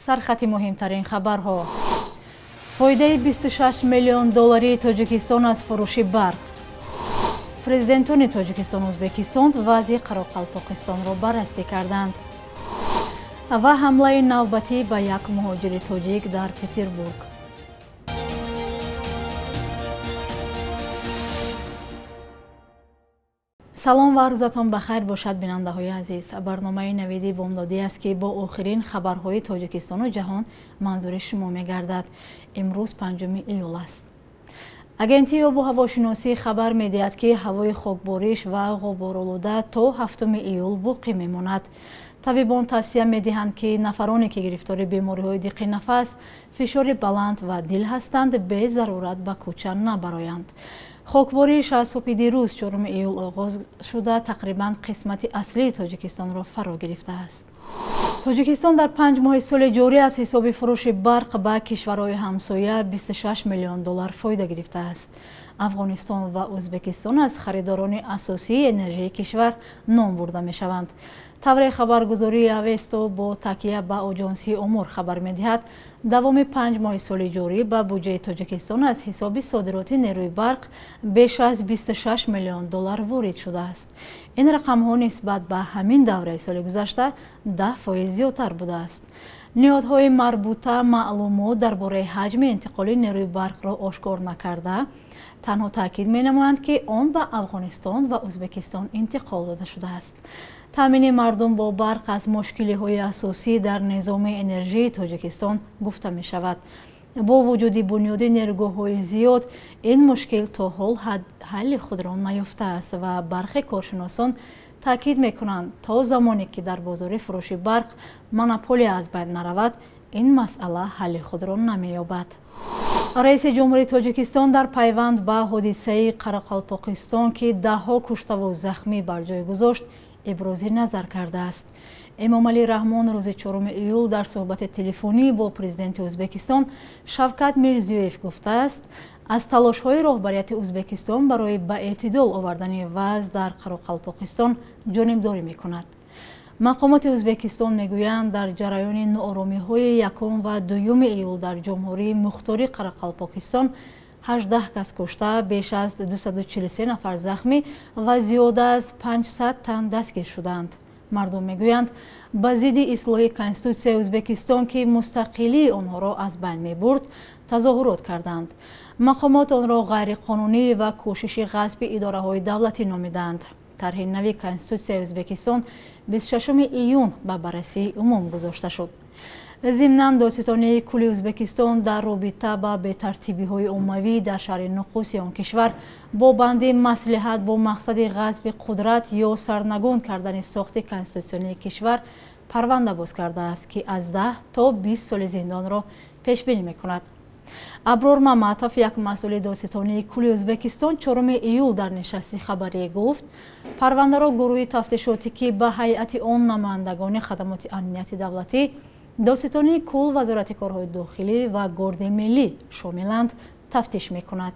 Сархати муҳимтарин хабарҳо. Фоидаи 26 миллион доллари Тоҷикистон аз фурӯши барқ. Президентони Тоҷикистон Ӯзбекистон вазъи Қарақалпоқистонро баррасӣ карданд. Ва ҳамлаи навбатӣ ба як муҳоҷири тоҷик дар Петербург. Салом ва рӯзатон ба хайр бошад, бинандаҳои азиз. Барномаи навиди бомдодӣ аст, ки бо охирин хабарҳои Тоҷикистону ҷаҳон манзури шумо мегардад. Имрӯз 5 июл аст. Агентии обу ҳавошиносӣ хабар медиҳад, ки ҳавои хокбориш ва ғуборолуда то 7 июл боқӣ мемонад. Табибон тавсия медиҳанд, ки нафароне, ки гирифтори бемориҳои диққи нафас, фишори баланд ва дил ҳастанд, безарурат ба кӯча набароянд. Хокбориш аз субҳи дирӯз 4 июл оғоз шуда, тақрибан қисмати аслии Тоҷикистонро фаро гирифтааст. Тоҷикистон дар 5 моҳи соли ҷорӣ аз ҳисоби фурӯши барқ ба кишварҳои ҳамсоя 26 миллион доллар фоида гирифтааст. Афғонистон ва Ӯзбекистон аз харидорони асосии энержии кишвар ном бурда мешаванд. Тавре хабаргузории Авесто бо такя ба оҷонсии омор хабар медиҳад, давоми 5 моҳи соли ҷорӣ ба буҷаи Тоҷикистон аз ҳисоби содироти нерӯи барқ беш аз 26 миллион доллар ворид шудааст. Ин рақамҳо нисбат ба ҳамин давраи соли гузашта 10% зиёдтар будааст. Ниҳодҳои марбута маълумот дар бораи ҳаҷми интиқоли нерӯи барқро ошкор накарда, танҳо таъкид менамоянд, ки он ба Афғонистон ва Ӯзбекистон интиқол дода шудааст. Таъмини мардум бо барқ аз мушкилиҳои асосӣ дар низоми энержии Тоҷикистон гуфта мешавад. Бо вуҷуди бунёди нерӯгоҳҳои зиёд, ин мушкил то ҳол ҳалли худро наёфтааст ва бархе коршиносон таъкид мекунанд, то замоне ки дар бозори фурӯши барқ монополия аз байн наравад, ин масъала ҳалли худро намеёбад. Раиси Ҷумҳурии Тоҷикистон дар пайванд ба ҳодисаи Қарақалпоқистон, ки даҳҳо куштаву захмӣ бар ҷой гузошт, ибрози назар кардааст. Эмомалӣ Раҳмон рӯзи 4 июл дар суҳбати телефонӣ бо президенти Ӯзбекистон Шавкат Мирзиёев гуфтааст, аз талошҳои роҳбарияти Ӯзбекистон барои ба эътидол овардани вазъ дар Қарақалпоқистон ҷонибдорӣ мекунад. Мақомоти Ӯзбекистон мегӯянд, дар ҷараёни нооромиҳои 1 ва 2 июл дар Ҷумҳурии Мухтори Қарақалпоқистон 18 кас кушта, беш аз 243 нафар захмӣ ва зиёда аз 500 тан дастгир шуданд. Мардум мегӯянд, ба зидди ислоҳи Конститутсияи Ӯзбекистон, ки мустақилии онҳоро аз байн мебурд, тазоҳурот карданд. Мақомот онро ғайриқонунӣ ва кӯшиши ғасби идораҳои давлатӣ номиданд. Тарҳи нави Конститутсияи Ӯзбекистон 26 июн ба баррасии умум гузошта шуд. Зимнан додситонии кулли Ӯзбекистон дар робита ба бетартибиҳои оммавӣ дар шаҳри Нуқуси он кишвар бо банди маслиҳат бо мақсади ғасби қудрат ё сарнагун кардани сохти конститутсионии кишвар парванда боз кардааст, ки аз 10 то 20 соли зиндонро пешбинӣ мекунад. Аброр Маматов, як масъули додситонии кулли Ӯзбекистон, 4 июл дар нишасти хабарӣ гуфт, парвандаро гурӯҳи тафтишотӣ, ки ба ҳайати он намояндагони хадамоти амнияти давлатӣ, додситонии кул, вазорати корҳои дохилӣ ва горди миллӣ шомиланд, тафтиш мекунад.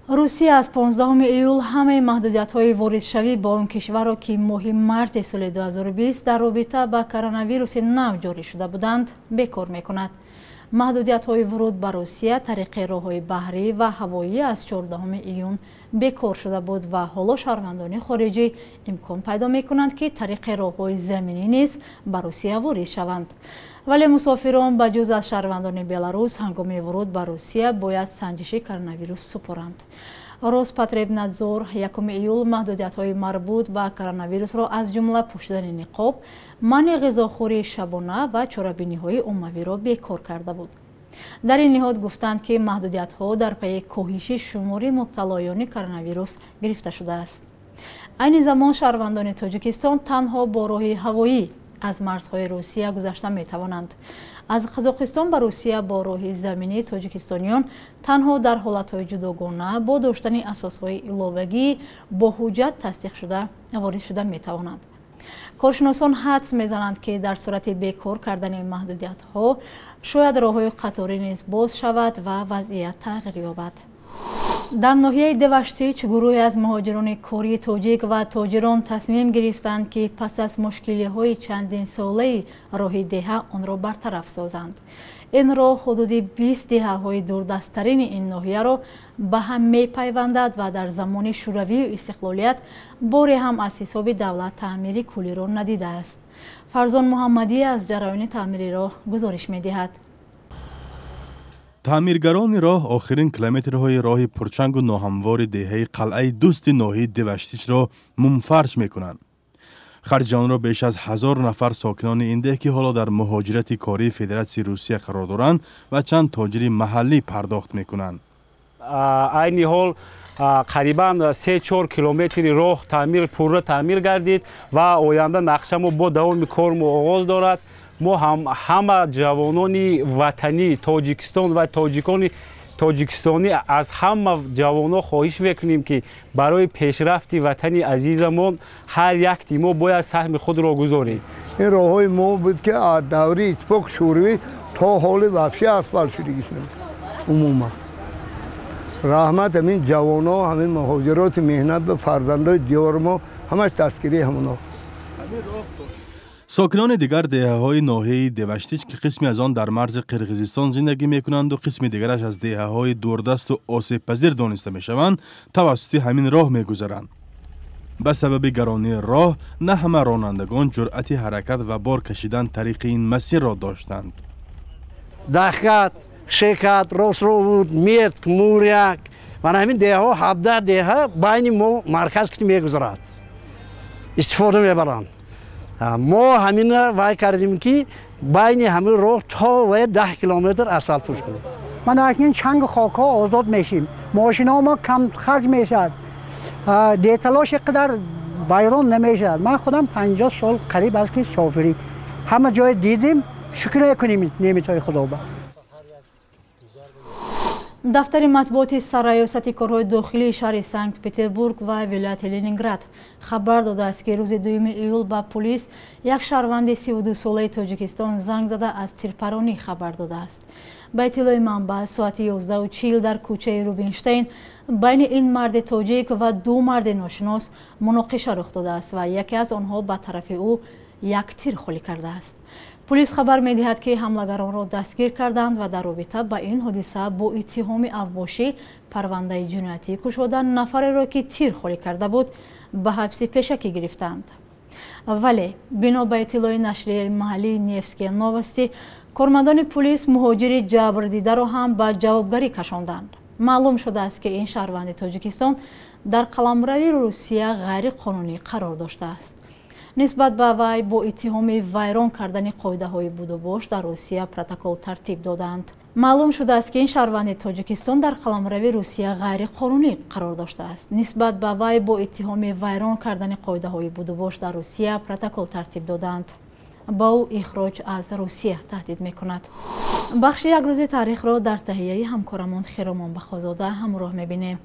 Русия аз 15 июл ҳамаи маҳдудиятҳои воридшавӣ ба он кишварро, ки моҳи марти соли 2020 дар робита ба коронавируси нав ҷорӣ шуда буданд, бекор мекунад. Маҳдудиятҳои вуруд ба Русия тариқи роҳҳои баҳрӣ ва ҳавоӣ аз 14 июн бекор шуда буд ва ҳоло шаҳрвандони хориҷӣ имкон пайдо мекунанд, ки тариқи роҳҳои заминӣ низ ба Русия ворид шаванд. Вале мусофирон ба ҷуз аз шаҳрвандони Беларус ҳангоми вуруд ба Русия бояд санҷиши коронавирус супоранд. Роспотребнадзор 1 июл маҳдудиятҳои марбут ба коронавирусро аз ҷумла пӯшидани ниқоб, манъи ғизохӯрии шабона ва чорабиниҳои оммавиро бекор карда буд. Дар ин ниҳод гуфтанд, ки маҳдудиятҳо дар пайи коҳиши шумори мубталоёни коронавирус гирифта шудааст. Айни замон шаҳрвандони Тоҷикистон танҳо бо роҳи ҳавоӣ аз марзҳои Русия гузашта метавонанд. Аз Қазоқистон ба Русия бо роҳи заминӣ тоҷикистониён танҳо дар ҳолатҳои ҷудогона бо доштани асосҳои иловагӣ бо ҳуҷҷат тасдиқшуда ворид шуда метавонанд. Коршиносон ҳадс мезананд, ки дар сурати бекор кардани маҳдудиятҳо шояд роҳҳои қаторӣ низ боз шавад ва вазъият тағйир ёбад. Дар ноҳияи Деваштич гурӯҳе аз муҳоҷирони кории тоҷик ва тоҷирон тасмим гирифтанд, ки пас аз мушкилиҳои чандинсолаи роҳи деҳа онро бартараф созанд. Ин роҳ ҳудуди 20 деҳаҳои дурдасттарини ин ноҳияро ба ҳам мепайвандад ва дар замони шӯравию истиқлолият боре ҳам аз ҳисоби давлат таъмири куллиро надидааст. Фарзон Муҳаммадӣ аз ҷараёни таъмири роҳ гузориш медиҳад. Таъмиргарони роҳ охирин километрҳои роҳи пурчангу ноҳамвори деҳаи Қалъаи Дӯсти ноҳияи Деваштичро мумфарш мекунанд. Харҷи онро беш аз 1000 нафар сокинони ин деҳ, ки ҳоло дар муҳоҷирати кории Федератсияи Русия қарор доранд, ва чанд тоҷири маҳаллӣ пардохт мекунанд. Айни ҳол қарибан 3-4 километри роҳ таъмир пурра таъмир гардид ва оянда нақшамо бо давоми кормо оғоз дорад. Мо ҳама ҷавонони ватанӣ Тоҷикистон ва тоҷикони тоҷикистонӣ аз ҳама ҷавонҳо хоҳиш мекунем, ки барои пешрафти ватани азизамон ҳар якти мо бояд саҳми худро гузорем. Ин роҳҳои мо буд, ки аз даври Иттифоқи Шӯравӣ то ҳоли вообще асфалт шудагиш набуд. Умуман раҳмат ҳамин ҷавонҳо, ҳамин муҳоҷироти меҳнат ба фарзандои диёри мо, ҳамаш дастгирии ҳамонҳо. Сокинони дигар деҳаҳои ноҳияи Деваштич, ки қисме аз он дар марзи Қирғизистон зиндагӣ мекунанду қисми дигараш аз деҳаҳои дурдасту осебпазир дониста мешаванд, тавассути ҳамин роҳ мегузаранд. Ба сабаби гаронии роҳ на ҳама ронандагон ҷуръати ҳаракат ва бор кашидан тариқи ин масирро доштанд. Дахкат, Шекат, Росровуд, Метк, Муряк ва ҳамин деҳаҳо 17 деҳа байни мо марказ ки мегузарад, истифода мебаранд. Мо ҳамина вай кардем, ки байни ҳамин роҳ то вай 10 километр асфалт пӯш кунем. Ман акнун чангу хокҳо озод мешим, мошинаҳо мо кам харҷ мешавад, деталош қадар вайрон намешавад. Ман худам 50 сол қариб аст, ки шофирӣ ҳама ҷой дидем, шукр мекунем неъматҳои Худо. Дафтари матбуоти сарраёсати корҳои дохилии шаҳри Санкт-Петербург ва вилояти Ленинград хабар додааст, ки рӯзи 2 июл ба пулис як шаҳрванди 32-солаи Тоҷикистон занг зада аз тирпаронӣ хабар додааст. Ба иттилои манбаъ, соати 11:40 дар кӯчаи Рубинштейн байни ин марди тоҷик ва ду марди ношинос муноқиша рух додааст ва яке аз онҳо ба тарафи ӯ як тир холӣ кардааст. Пулис хабар медиҳад, ки ҳамлагаронро дастгир карданд ва дар робита ба ин ҳодиса бо иттиҳоми авбошӣ парвандаи ҷиноятӣ кушода, нафареро, ки тир холӣ карда буд, ба ҳабси пешакӣ гирифтанд. Вале бино ба иттилои нашрияи маҳаллии Невские новости, кормандони пулис муҳоҷири ҷабрдидаро ҳам ба ҷавобгарӣ кашонданд. Маълум шудааст, ки ин шаҳрванди Тоҷикистон дар қаламрави Русия ғайриқонунӣ қарор доштааст. Нисбат ба вай бо иттиҳоми вайрон кардани қоидаҳои будубош дар Русия протокол тартиб доданд. Маълум шудааст, ки ин шаҳрванди Тоҷикистон дар қаламрави Русия ғайриқонунӣ қарор доштааст. Нисбат ба вай бо иттиҳоми вайрон кардани қоидаҳои будубош дар Русия протокол тартиб доданд. Ба ӯ ихроҷ аз Русия таҳдид мекунад. Бахши як рӯзи таърихро дар таҳияи ҳамкорамон Хиромон Бахозода ҳамроҳ мебинем.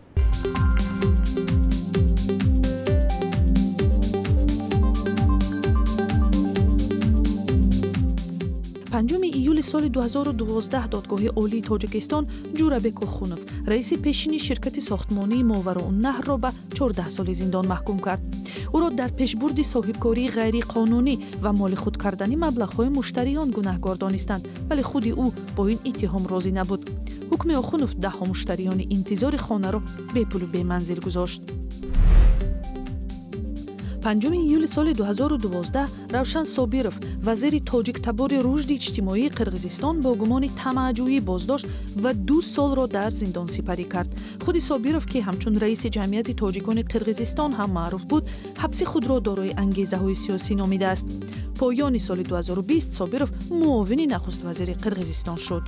5 июли соли 2012 додгоҳи олии Тоҷикистон Ҷурабек Охунов, раиси пешини ширкати сохтмонии Мовароуннаҳрро ба 14 соли зиндон маҳкум кард. Ӯро дар пешбурди соҳибкории ғайриқонунӣ ва моли худ кардани маблағҳои муштариён гунаҳгор донистанд, вале худи ӯ бо ин иттиҳом розӣ набуд. Ҳукми Охунов даҳҳо муштариёни интизори хонаро бепулу беманзил гузошт. 5 июли соли 2012 Равшан Собиров, вазири тоҷиктабори рушди иҷтимоии Қирғизистон, бо гумони тамаъҷӯӣ боздошт ва 2 солро дар зиндон сипарӣ кард. Худи Собиров, ки ҳамчун раиси ҷамъияти тоҷикони Қирғизистон ҳам маъруф буд, ҳабси худро дорои ангезаҳои сиёсӣ номидааст. Поёни соли 2020 Собиров муовини нахуствазири Қирғизистон шуд.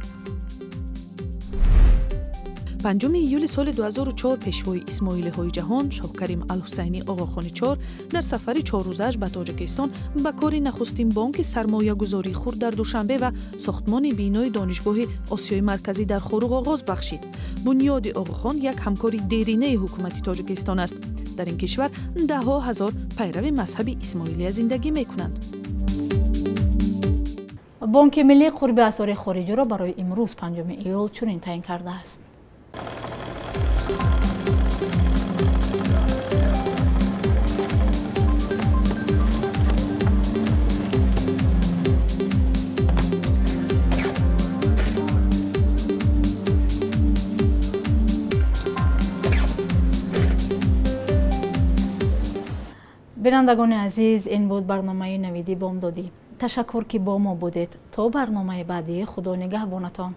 5 июли соли 2004 пешвои исмоилиҳои ҷаҳон Шоҳкарим Алҳусайни Оғохони IV дар сафари 4 рӯзааш ба Тоҷикистон ба кори нахустин бонки сармоягузории хурд дар Душанбе ва сохтмони бинои Донишгоҳи Осиёи Марказӣ дар Хоруғ оғоз бахшид. Бунёди Оғохон як ҳамкори деринаи ҳукумати Тоҷикистон аст. Дар ин кишвар даҳҳо ҳазор пайрави мазҳаби исмоилия зиндагӣ мекунанд. Бонки миллӣ қурби асъори хориҷиро барои имрӯз, 5 июл, чунин таъин кардааст. Бинандагони азиз, ин буд барномаи Навиди бомдодӣ. Ташаккур, ки бо мо будед. То барномаи баъдӣ, Худо нигаҳбонатон.